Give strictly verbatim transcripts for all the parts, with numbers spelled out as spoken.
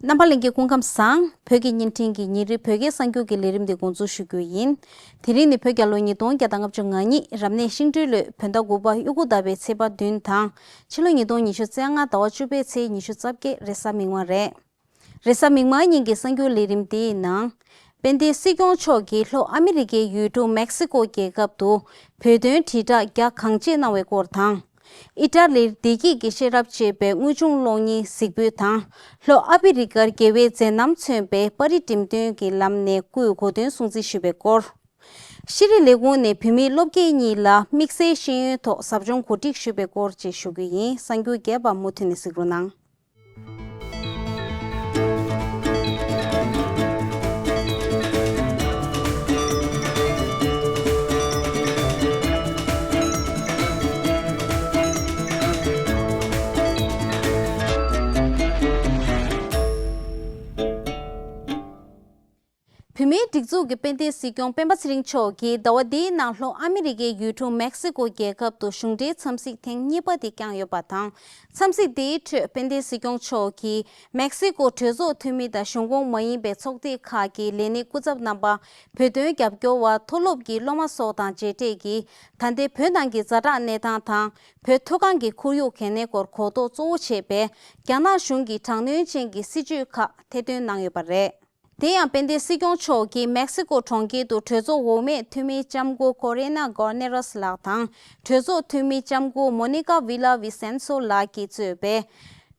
རྣམ་པ་ལྷན་རྒྱས་སྐུ་ཁམས་བཟང་། བོད་ཀྱི་བརྙན་འཕྲིན་གྱི་ཉིན་རེའི་བོད་སྐད་གསར་འགྱུར་གྱི་ལས་རིམ་དེ་འགོ་འཛུགས་ཞུ་རྒྱུ་ཡིན། དེ་རིང་ནི་བོད་རྒྱལ་ལོ་ཉིས་སྟོང་བརྒྱ་དང་ལྔ་བཅུ་ང་གཉིས་རབ་གནས་ཤིང་སྦྲུལ་ལོའི་བོད་ཟླ་དགུ་པ་དབྱར་དགུན་ཟླ་བའི་ཚེས་པ་བདུན་དང་། ཕྱི་ལོ་ཉིས་སྟོང་ཉི་ཤུ་རྩ་ལྔ་ཟླ་བ་བཅུ་པའི་ཚེས་ཉི་ཤུ་རྩ་བརྒྱད་རེས་གཟའ་མིག་དམར་རེད། རེས་གཟའ་མིག་དམར་ཉིན་གྱི་གསར་འགྱུར་ལས་རིམ་འདིའི་ནང་། དཔལ་ལྡན་སྲིད་སྐྱོང་མཆོག་གིས་ལྷོ་ཨ་མི་རི་ཀའི་ཡུལ་གྲུ་མེག་སི་ཀོ་རྒྱལ་ཁབ་ཏུ་བོད་དོན་དྲིལ་བསྒྲགས་རྒྱ་གང་ཆེ་གནང་བའི་སྐོར་དང་། ཨི་ཏྲ་ལིར་བདེ་སྐྱིད་ཀྱི་ཤེས་རབ་ཅེས་པའི་དངོས་བྱུང་གློག་བརྙན་གཟིགས་འབུལ་དང་། ལྷོ་ཨ་ཕི་རི་ཀར་རྒྱལ་བའི་མཛད་རྣམ་མཚོན་པའི་པར་རིས་འགྲེམས་སྟོན་གྱི་ལམ་ནས་སྐུའི་གོ་སྟོན་སྲུང་བརྩི་ཞུས་པའི་སྐོར། ཤེས་རིག་ལས་ཁུངས་ནས་བུད་མེད་སློབ་དགེ་གཉིས་ལ་དམིགས་བསལ་ཤེས་ཡོན་ཐོག་ཟབ་སྦྱོང་གོ་སྒྲིག་ཞུས་པའི་སྐོར་བཅས་ཞུ་རྒྱུ་ཡིན། གསར་འགྱུར་རྒྱས་པ་མུ་མཐུད་ནས་གཟིགས་རོགས་གནང་། བོད་མིའི་སྒྲིག་འཛུགས་ཀྱི་དཔལ་ལྡན་སྲིད་སྐྱོང་སྤེན་པ་ཚེ་རིང་མཆོག་གིས་ཟླ་བ་འདིའི་ནང་ལྷོ་ཨ་མི་རི་ཀའི་ཡུལ་གྲུ་མེག་སི་ཀོ་རྒྱལ་ཁབ་ཏུ་གཞུང་འབྲེལ་འཚམས་གཟིགས་ཐེངས་གཉིས་པ་དེ་བསྐྱངས་ཡོད་པ་དང་། འཚམས་གཟིགས་དེའི་ཁྲོད་དཔལ་ལྡན་སྲིད་སྐྱོང་མཆོག་གིས་མེག་སི་ཀོ་གྲོས་ཚོགས་འཐུས་མི་དང་གཞུང་ཁོངས་མ་ཡིན་པའི་ཚོགས་སྡེ་ཁག་གི་ལས་སྣེ་སྐུ་ཚབ་རྣམ་པ། བོད་དོན་རྒྱབ་སྐྱོར་བ། མཐོ་སློབ་ཀྱི་སློབ་མ་སོགས་དང་མཇལ་འཕྲད་ཀྱིས། ད་ལྟའི་བོད་ནང་གི་ཛ་དྲག་གནས་སྟངས་དང་། བོད་མཐོ་སྒང་གི་ཁོར་ཡུག་གལ་གནད་སྐོར་གོ་རྟོགས་གཙོ་བོ་བྱས་པའི་རྒྱ་ནག་གཞུང་གི་དྲག་གནོན་ཅན་གྱི་སྲིད་བྱུས་ཁག་ཐེར་འདོན་གནང་ཡོད་པ་རེད། དེ་ཡང་དཔལ་ལྡན་སྲིད་སྐྱོང་མཆོག་གིས་མེག་སི་ཀོ་གྲོང་ཁྱེར་དུ་གྲོས་ཚོགས་འོག་མའི་འཐུས་མི་ལྕམ་སྐུ་ཀོ་རེ་ན་གོར་ནེ་རོས་ལགས་དང་། གྲོས་ཚོགས་འཐུས་མི་ལྕམ་སྐུ་མོ་ནི་ཀ་ཝི་ལ་ཝི་སན་སོ་ལགས་ཀྱིས་གཙོས་པའི་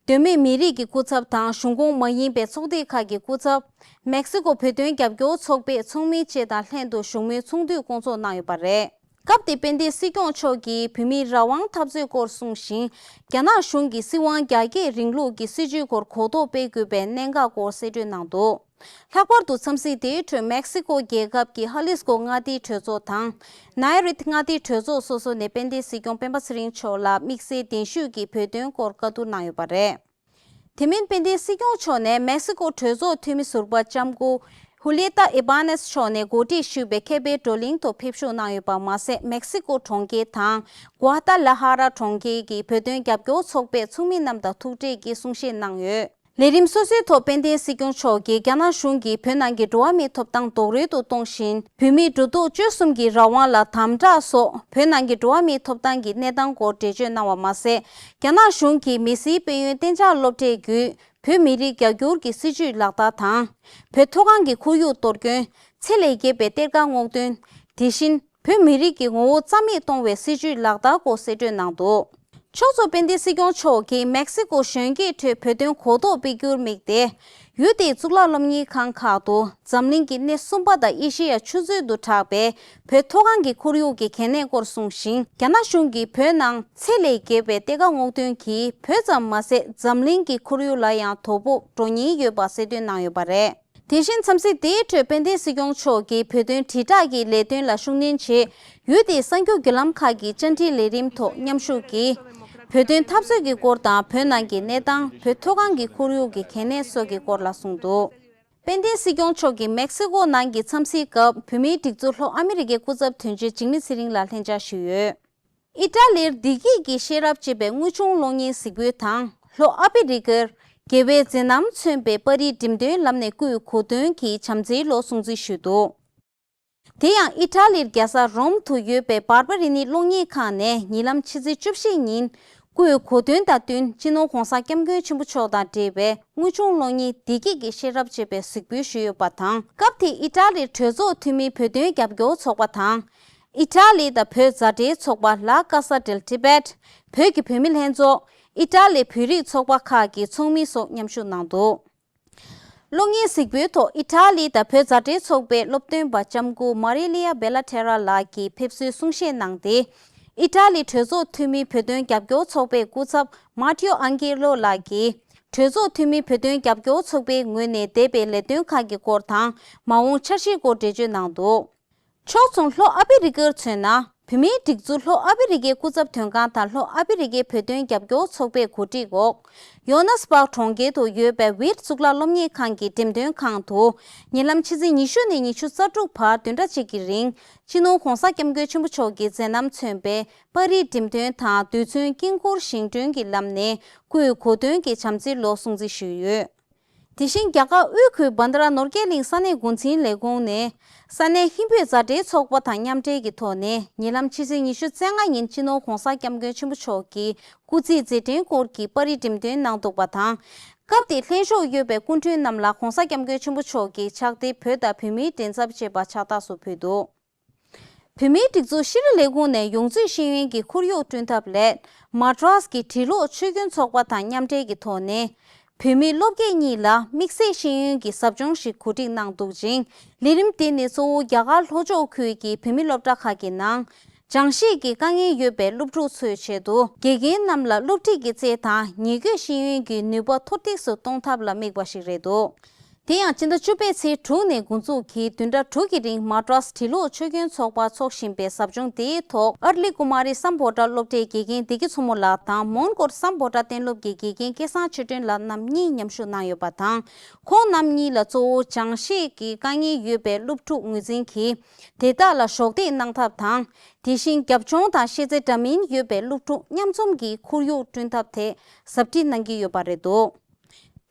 མདོ་སྨད་མི་རིགས་ཀྱི་སྐུ་ཚབ་དང་གཞུང་ཁོངས་མ་ཡིན་པའི་ཚོགས་སྡེ་ཁག་གི་སྐུ་ཚབ། མེག་སི་ཀོ་བོད་དོན་རྒྱབ་སྐྱོར་ཚོགས་པའི་ཚོགས་མི་བཅས་དང་ལྷན་དུ་བཞུགས་མོལ་ཚོགས་འདུ་བསྐོང་ཚོགས་གནང་ཡོད་པ་རེད། སྐབས་དེར་དཔལ་ལྡན་སྲིད་སྐྱོང་མཆོག་གིས་བོད་མིའི་རང་དབང་འཐབ་རྩོད་སྐོར་གསུངས་ཤིང་། རྒྱ་ནག་གཞུང་གིས་སྲིད་དབང་རྒྱ་སྐྱེད་རིང་ལུགས་ཀྱི་སྲིད་བྱུས་སྐོར་གོ་རྟོགས་སྤེལ་དགོས་པའི་གནད་འགག་སྐོར་གསལ་བསྒྲགས་གནང་འདུག་ལྷག་པར་དུ་འཚམས་གཟིགས་དེའི་ཁྲོད་མེག་སི་ཀོ་རྒྱལ་ཁབ་ཀྱི་ཧ་ལི་སི་ཀོ་མངའ་སྡེའི་གྲོས་ཚོགས་དང་། ནའི་རིད་མངའ་སྡེའི་གྲོས་ཚོགས་སོ་སོ་ནས་དཔལ་ལྡན་སྲིད་སྐྱོང་སྤེན་པ་ཚེ་རིང་མཆོག་ལ་དམིགས་བསལ་གདན་ཞུས་ཀྱིས་བོད་དོན་སྐོར་བཀའ་བསྡུར་གནང་ཡོད་པ་རེད། དེ་མིན་དཔལ་ལྡན་སྲིད་སྐྱོང་མཆོག་ནས་མེག་སི་ཀོ་གྲོས་ཚོགས་འཐུས་མི་ཟུར་པ་ལྕམ་སྐུ་ཧུ་ལེ་ཏཱ་ཨི་བྷ་ནེས་མཆོག་ནས་གོ་སྒྲིག་ཞུས་པའི་མཁས་པའི་བགྲོ་གླེང་ཐོག་ཕེབས་ཞུགས་གནང་ཡོད་པ་མ་ཟད། མེག་སི་ཀོ་གྲོང་ཁྱེར་དང་། གུ་ཨ་ཏཱ་ལ་ཧ་ར་གྲོང་ཁྱེར་གྱི་བོད་དོན་རྒྱབ་སྐྱོར་ཚོགས་པའི་ཚོགས་མི་རྣམས་དང་ཐུག་འཕྲད་ཀྱིས་གསུང་བཤད་གནང་ཡོད། ལས་རིམ་སོ་སོའི་ཐོག་དཔལ་ལྡན་སྲིད་སྐྱོང་མཆོག་གིས་རྒྱ་ནག་གཞུང་གིས་བོད་ནང་གི་འགྲོ་བ་མིའི་ཐོབ་ཐང་རྡོག་རོལ་དུ་གཏོང་བཞིན། བོད་མིའི་འགྲོ་འདུག་སྤྱོད་གསུམ་གྱི་རང་དབང་ལ་དམ་དྲག་སོགས། བོད་ནང་གི་འགྲོ་བ་མིའི་ཐོབ་ཐང་གི་གནས་སྟངས་སྐོར་འགྲེལ་བརྗོད་གནང་བ་མ་ཟད། རྒྱ་ནག་གཞུང་གིས་མི་སེར་དཔལ་ཡོན་གཏན་འཇགས་སློབ་གྲྭའི་བརྒྱུད། བོད་མི་རིགས་རྒྱ་སྒྱུར་གྱི་སྲིད་བྱུས་ལག་བསྟར་དང་། བོད་མཐོ་སྒང་གི་ཁོར་ཡུག་གཏོར་སྐྱོན། ཚད་ལས་བརྒལ་བའི་གཏེར་ཁ་སྔོག་འདོན། དེ་བཞིན། བོད་མི་རིགས་ཀྱི་ངོ་བོ་རྩ་མེད་གཏོང་བའི་སྲིད་བྱུས་ལག་བསྟར་སྐོར་གསལ་བསྒྲགས་གནང་འདུག་ཕྱོགས་མཚུངས་དཔལ་ལྡན་སྲིད་སྐྱོང་མཆོག་གིས་མེག་སི་ཀོ་གཞོན་སྐྱེས་ཁྲོད་བོད་དོན་གོ་རྟོགས་སྤེལ་རྒྱུར་དམིགས་ཏེ། ཡུལ་དེའི་གཙུག་ལག་སློབ་གཉེར་ཁང་ཁག་ཏུ་འཛམ་གླིང་གི་སྣེ་གསུམ་པ་དང་ཨེ་ཤེ་ཡ་ཆུ་མཛོད་དུ་གྲགས་པའི་བོད་མཐོ་སྒང་གི་ཁོར་ཡུག་གི་གལ་གནད་སྐོར་གསུངས་ཤིང་། རྒྱ་ནག་གཞུང་གིས་བོད་ནང་ཚད་ལས་བརྒལ་བའི་གཏེར་ཁ་སྔོག་འདོན་གྱིས་བོད་ཙམ་མ་ཟད། འཛམ་གླིང་གི་ཁོར་ཡུག་ལ་ཡང་དོ་ཕོག་འགྲོ་ཉེན་ཡོད་པ་གསལ་སྟོན་གནང་ཡོད་པ་རེད། དེ་བཞིན་འཚམས་གཟིགས་དེའི་ཁྲོད་དཔལ་ལྡན་སྲིད་སྐྱོང་མཆོག་གིས་བོད་དོན་དྲིལ་བསྒྲགས་ཀྱི་ལས་དོན་ལ་ཤུགས་སྣོན་ཆེད། ཡུལ་དེའི་གསར་འགྱུར་བརྒྱུད་ལམ་ཁག་གི་བཅར་འདྲི་ལས་རིམ་ཐོག་མཉམ་ཞུགས་ཀྱིས། བོད་དོན་འཐབ་རྩོད་ཀྱི་སྐོར་དང་། བོད་ནང་གི་གནས་སྟངས། བོད་མཐོ་སྒང་གི་ཁོར་ཡུག་གི་གལ་གནད་སོགས་ཀྱི་སྐོར་ལ་གསུངས་འདུག་དཔལ་ལྡན་སྲིད་སྐྱོང་མཆོག་གིས་མེག་སི་ཀོ་ནང་གི་འཚམས་གཟིགས་སྐབས། བོད་མིའི་སྒྲིག་འཛུགས་ལྷོ་ཨ་མི་རི་ཀའི་སྐུ་ཚབ་དོན་གཅོད་འཇིགས་མེད་ཚེ་རིང་ལགས་ལྷན་བཅར་ཞུས་ཡོད། ཨི་ཏྲ་ལིར་བདེ་སྐྱིད་ཀྱི་ཤེས་རབ་ཅེས་པའི་དངོས་བྱུང་གློག་བརྙན་གཟིགས་འབུལ་དང་། ལྷོ་ཨ་ཕི་རི་ཀར་རྒྱལ་བའི་མཛད་རྣམ་མཚོན་པའི་པར་རིས་འགྲེམས་སྟོན་ལམ་ནས་སྐུའི་གོ་སྟོན་གྱི་བྱམས་བརྩེའི་ལོ་སྲུང་བརྩི་ཞུས་འདུག་དེ་ཡང་ཨི་ཏྲ་ལིར་རྒྱལ་ས་རོམ་དུ་ཡོད་པའི་བར་པ་རི་ནི་གློག་བརྙན་ཁང་ནས་ཉེ་ལམ་ཕྱི་ཚེས་བཅུ་བཞི་ཉིན། སྐུའི་གོ་སྟོན་དང་བསྟུན། སྤྱི་ནོར་༧གོང་ས་༧སྐྱབས་མགོན་ཆེན་པོ་མཆོག་དང་འབྲེལ་བའི་དངོས་བྱུང་གློག་བརྙན་བདེ་སྐྱིད་ཀྱི་ཤེས་རབ་ཅེས་པའི་གཟིགས་འབུལ་ཞུས་ཡོད་པ་དང་། སྐབས་དེར་ཨི་ཏྲ་ལིའི་གྲོས་ཚོགས་འཐུས་མི་བོད་དོན་རྒྱབ་སྐྱོར་ཚོགས་པ་དང་། ཨི་ཏྲ་ལི་དང་བོད་མཛའ་འབྲེལ་ཚོགས་པ་ལ་ཀ་ས་ཌེལ་ཊི་བེཊ། བོད་ཀྱི་བུད་མེད་ལྷན་ཚོགས། ཨི་ཏྲ་ལིའི་བོད་རིགས་ཚོགས་པ་ཁག་གི་ཚོགས་མི་སོགས་མཉམ་ཞུགས་གནང་འདུག་གློག་བརྙན་གཟིགས་འབུལ་ཐོག་ཨི་ཏྲ་ལི་དང་བོད་མཛའ་འབྲེལ་ཚོགས་པའི་སློབ་སྟོན་པ་ལྕམ་སྐུ་མ་རི་ལི་ཡ་བེ་ལ་ཐེ་ར་ལགས་ཀྱིས་ཕེབས་བསུའི་གསུང་བཤད་གནང་སྟེ། ཨི་ཏྲ་ལིའི་གྲོས་ཚོགས་འཐུས་མི་བོད་དོན་རྒྱབ་སྐྱོར་ཚོགས་པའི་སྐུ་ཚབ་མཱ་ཏིའོ་ཨན་ཀེ་ལོ་ལགས་ཀྱིས། གྲོས་ཚོགས་འཐུས་མི་བོད་དོན་རྒྱབ་སྐྱོར་ཚོགས་པའི་ངོས་ནས་འདས་པའི་ལས་དོན་ཁག་གི་སྐོར་དང་། མ་འོངས་འཆར་གཞིའི་སྐོར་འགྲེལ་བརྗོད་གནང་འདུག་ཕྱོགས་མཚུངས་ལྷོ་ཨ་ཕི་རི་ཀར་མཚོན་ན། བོད་མིའི་སྒྲིག་འཛུགས་ལྷོ་ཨ་ཕི་རི་ཀའི་སྐུ་ཚབ་དོན་ཁང་དང་ལྷོ་ཨ་ཕི་རི་ཀའི་བོད་དོན་རྒྱབ་སྐྱོར་ཚོགས་པའི་གོ་སྒྲིག་འོག་ཡོ་ནས་སྦག་གྲོང་ཁྱེར་དུ་ཡོད་པའི་ཝིར་གཙུག་ལག་སློབ་གཉེར་ཁང་གི་འགྲེམས་སྟོན་ཁང་དུ། ཉེ་ལམ་ཕྱི་ཚེས་ཉི་ཤུ་ནས་ཉི་ཤུ་རྩ་དྲུག་བར་བདུན་ཕྲག་གཅིག་གི་རིང་། སྤྱི་ནོར་༧གོང་ས་༧སྐྱབས་མགོན་ཆེན་པོ་མཆོག་གི་མཛད་རྣམ་མཚོན་པའི་པར་རིས་འགྲེམས་སྟོན་དང་། རྡུལ་ཚོན་དཀྱིལ་འཁོར་བཞེངས་སྐྲུན་གྱི་ལམ་ནས་སྐུའི་གོ་སྟོན་གྱི་བྱམས་བརྩེའི་ལོ་སྲུང་བརྩི་ཞུས་ཡོད། དེ་བཞིན་རྒྱ་གར་དབུས་ཁུལ་བྷན་དྷ་ར་ནོར་རྒྱས་གླིང་ས་གནས་འགོ་འཛིན་ལས་ཁུངས་ནས་ས་གནས་ཧིན་བོད་མཛའ་འབྲེལ་ཚོགས་པ་དང་མཉམ་འབྲེལ་གྱི་ཐོག་ནས་ཉེ་ལམ་ཕྱི་ཚེས་ཉི་ཤུ་རྩ་ལྔ་ཉིན་སྤྱི་ནོར་༧གོང་ས་༧སྐྱབས་མགོན་ཆེན་པོ་མཆོག་གི་སྐུ་ཚེའི་མཛད་འཕྲིན་སྐོར་གྱི་པར་རིས་འགྲེམས་སྟོན་གནང་འདུག་པ་དང་། སྐབས་དེར་ལྷན་ཞུགས་ཡོད་པའི་སྐུ་མགྲོན་རྣམས་ལ་༧གོང་ས་༧སྐྱབས་མགོན་ཆེན་པོ་མཆོག་གིས་ཕྱག་དེབ་བོད་དང་བོད་མིའི་མགྲིན་ཚབ་ཅེས་པ་ཕྱག་རྟགས་སུ་ཕུལ་འདུག་བོད་མིའི་སྒྲིག་འཛུགས་ཤེས་རིག་ལས་ཁུངས་ནས་ཡོངས་འཛིན་ཤེས་ཡོན་གྱི་ཁོར་ཡུག་བསྐྲུན་ཐབས་སླད། མ་ཏྲ་སི་གི་འབྲི་ཀློག་ཆོས་སྐྱོང་ཚོགས་པ་དང་མཉམ་འབྲེལ་གྱི་ཐོག་ནས། བོད་མི་སློབ་དགེ་གཉིས་ལ་དམིགས་བསལ་ཤེས་ཡོན་གྱི་ཟབ་སྦྱོང་ཞིག་གོ་སྒྲིག་གནང་འདུག་ཅིང་། ལས་རིམ་དེ་ནི་གཙོ་བོ་རྒྱ་གར་ལྷོ་ཕྱོགས་ཁུལ་གྱི་བོད་མི་སློབ་གྲྭ་ཁག་གི་ནང་། སྦྱང་ཤེས་ཀྱི་དཀའ་ངལ་ཡོད་པའི་སློབ་ཕྲུག་ཚོའི་ཆེད་དུ། དགེ་རྒན་རྣམས་ལ་སློབ་ཁྲིད་ཀྱི་རྩལ་དང་ཉེ་བཀོད་ཤེས་ཡོན་གྱི་ནུས་པ་མཐོར་འདེགས་སུ་གཏོང་ཐབས་ལ་དམིགས་པ་ཞིག་རེད་འདུག་དེ་ཡང་ཕྱི་ཟླ་བཅུ་པའི་ཚེས་དྲུག་ནས་འགོ་འཛུགས་ཀྱིས་བདུན་ཕྲག་དྲུག་གི་རིང་མ་ཏྲ་སི་འབྲི་ཀློག་ཆོས་སྐྱོང་ཚོགས་པ་འཚོགས་བཞིན་པའི་ཟབ་སྦྱོང་དེའི་ཐོག་ཨར་ལི་ཀུ་མ་རི་སམ་བྷོ་ཊ་སློབ་གྲྭའི་དགེ་རྒན་བདེ་སྐྱིད་མཚོ་མོ་ལགས་དང་མོན་གྷོ་སམ་བྷོ་ཊ་གཏན་སློབ་ཀྱི་དགེ་རྒན་སྐལ་བཟང་ཆོས་སྒྲོན་ལགས་རྣམ་གཉིས་མཉམ་ཞུགས་གནང་ཡོད་པ་དང་། ཁོང་རྣམ་གཉིས་ལ་གཙོ་བོ་སྦྱང་ཤེས་ཀྱི་དཀའ་ངལ་ཡོད་པའི་སློབ་ཕྲུག་ངོས་འཛིན་གྱིས་དེ་དག་ལ་གཞོགས་འདེགས་གནང་ཐབས་དང་། དེ་བཞིན་རྒྱབ་ལྗོངས་དང་ཤེས་ཚད་འདྲ་མིན་ཡོད་པའི་སློབ་ཕྲུག་མཉམ་འཛོམས་ཀྱི་ཁོར་ཡུག་བསྐྲུན་ཐབས་ཐད་ཟབ་ཁྲིད་གནང་གི་ཡོད་པ་རེད་འདུག་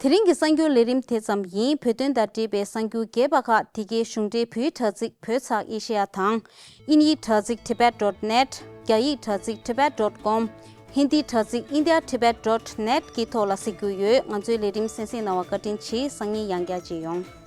དེ་རིང་གི་གསར་འགྱུར་ལས་རིམ་དེ་ཙམ་ཡིན། བོད་དོན་དང་འབྲེལ་བའི་གསར་འགྱུར་རྒྱས་པ་ཁག་འདི་གའི་གཞུང་འབྲེལ་བོད་ཡིག་དྲ་ཚིགས་བོད་ཚགས་ཨེ་ཤེ་ཡ་དང་། དབྱིན་ཡིག་དྲ་ཚིགས་tibet dot net། རྒྱ་ཡིག་དྲ་ཚིགས་tibet dot com། ཧིན་དིའི་དྲ་ཚིགས་india tibet dot net གྱི་ཐོག་ལ་གཟིགས་རྒྱུ་ཡོད། ང་ཚོའི་ལས་རིམ་གསན་གཟིགས་གནང་བར་བཀའ་དྲིན་ཆེ། སང་ཉིན་ཡང་བསྐྱར་མཇལ་ཡོང་།